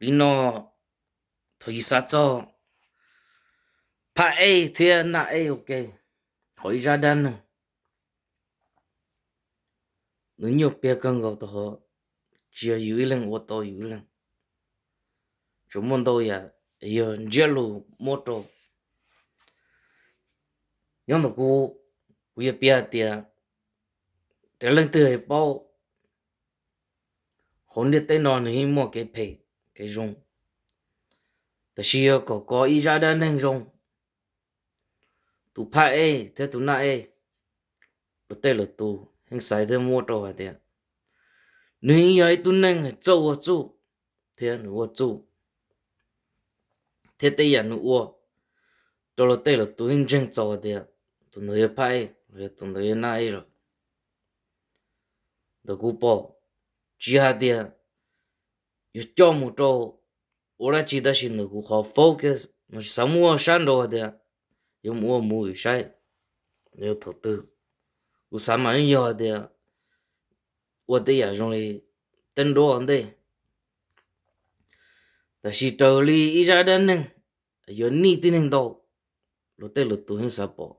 Nim no thaum yus xav txog phab ej thiab naj ej ua ke, qhov ib zaj dab neeg nws nyuaj piav kawg nkaus tau hov, tsis yog yus ib leeg ua tau yus ib leeg, tsuas muaj ntau yam yog ntsiab lus muab rau. Nyob ntawm kuv, kuv yuav piav hais tias, tias leej twg paub hauv ntiaj teb no nws yeej muaj kev phem kev zoo, tab sis yog kom kov ib zaj dab neeg zoo, tus phab ej thiab tus naj ej, luag tej lwm tus yeej xaiv thiab muab rau hais tias nws yeej yog ib tug neeg txawj ua txuj, thiab nws ua txuj thiab tej yam nws ua rau luag tej lwm tus yeej ntseeg txaus hais tias tus ntawd yog phab ej los yog tus ntawd yog naj ej lawm. Ntawm kuv pom, tsis hais tias yog coj mus rau ua dab tsi, tab sis ntawm kuv qhov focus no tsis xav muaj sab nraud hais tias yuav mus ua movie saib, yog thaum twg, kuv xav mas yeej yog hais tias ua tej yam zoo li tej nruab ntej. Tab sis raws li ib zaj dab neeg yuav nij tib neeg ntau, luag tej lwm tus yeej xav pom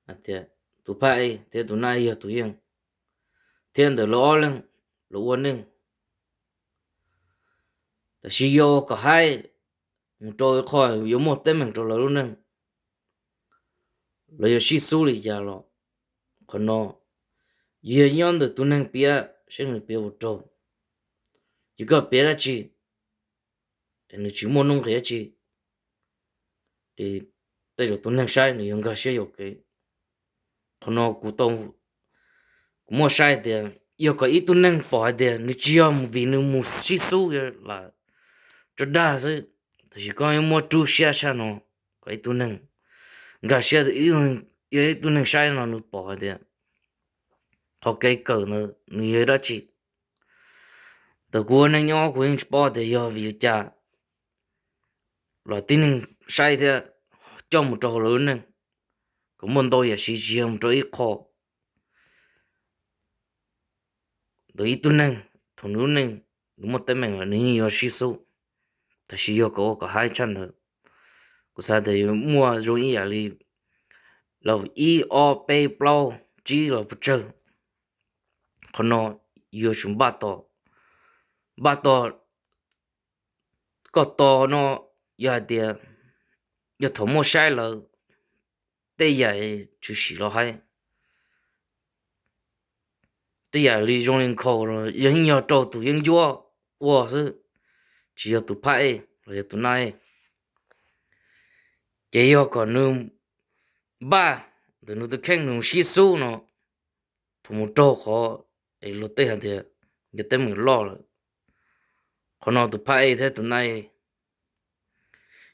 hais tias tus phab ej thiab tus naj ej yog tus yeej, thiab ntawm lawv ob leeg lawv ua neej. Tab sis yog ua kom haib mus rau ib qho yuav muaj teeb meem rau lawv lub neej, lawv yuav sib xub li cas los, qhov no yog nyob ntawm tus neeg piav seb nws piav ua raug. Yog koj piav dab tsi es nws tsis muaj nuj nqis dab tsi, ces tej zaum tus neeg saib nws yuav nkag siab yuam kev. Qhov no kuv tau, kuv muaj saib tias yog kom ib tug neeg pom hais tias nws tsis yog vim nws mus sib xub lam tso dag xwb, tab sis koj muab rub siab tshaj no kom ib tug neeg nkag siab, yog ib tug neeg saib no nws pom hais tias qhov kev kawm ntawd nws yog dab tsi. Ntawm kuv ua neej nyob kuv yeej tsis paub tias yog vim li cas los tib neeg saib thiab coj mus rau hauv lawv lub neej kom muaj ntau yam siv tsis yog mus rau ib qho. Ntawm ib tug neeg thaum nws lub neej nws muaj teeb meem los nws yeej yuav sib xub, tab sis yog kom ua kom haib tshaj ntawd, kuv xav tias yuav muaj zoo ib yam li los ib ob peb plaub tsib los puas tsawg. Qhov no yuav tsum npaj tos, npaj tos, koj tos no yog hais tias yog thaum muaj saib lawm tej yam tshwm sim los haib, tej yam li zoo li nkhaus los yog yeej yog rau tus yeeb ncuab ua xwb, tsis yog tus phab ej los yog tus naj ej. Ces yog kom nws npaj ntawm nws tus kheej nws sib xub no, thaum mus raug qhov es luag tej hais tias yog teeb meem loj lawm, qhov no tus phab ej thiab tus naj ej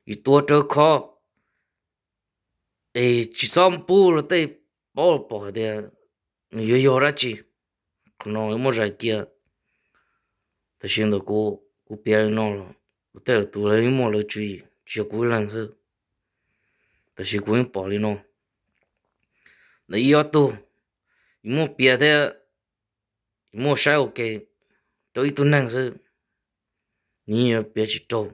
yus tuav rawv khov es tsis txhob pub luag tej paub los pom hais tias nws yuav yog dab tsi. Qhov no muaj zais cia, tab sis ntawm kuv, kuv piav li no los luag tej lwm tus lawv yeej muaj lawv tswv yim, tsis yog kuv ib leeg xwb, tab sis kuv yeej pom li no. Ntawm ib ob tug, yus muaj piav thiab yus muaj saib ua ke rau ib tug neeg xwb, nws yeej yuav piav tsis raug,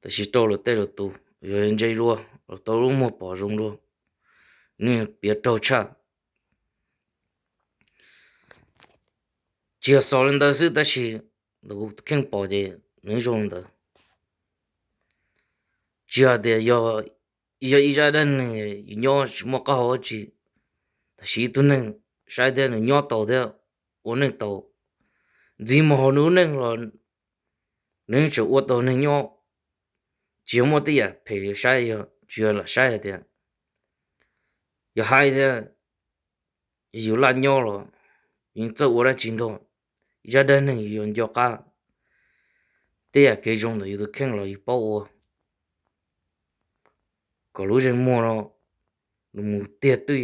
tab sis rau luag tej lwm tus yog ntse dua los tau lub muag pom zoo dua, nws piav raug tshaj. Tsis yog xaus li ntawd xwb tab sis ntawm kuv kheej pom ces nws zoo li ntawd. Tsis yog tias yog, yog ib zaj dab neeg yus nyob tsis muaj qab hau dab tsi, tab sis ib tug neeg saib thiab nws nyob tau thiab ua neej tau, ntxiv mus hauv nws lub neej los nws yeej tseem ua tau neeg nyob. Tsis yog muaj tej yam phem saib, yog tsis yog lam saib hais tias yog haib thiab yog yus laj nyob los yeej txawj ua dab tsi nrog. Ib zaj dab neeg yus yuav nco qab tej yam kev zoo ntawm yus tus kheej los yus paub ua, kom lub zeem muag no nws mus tiag twj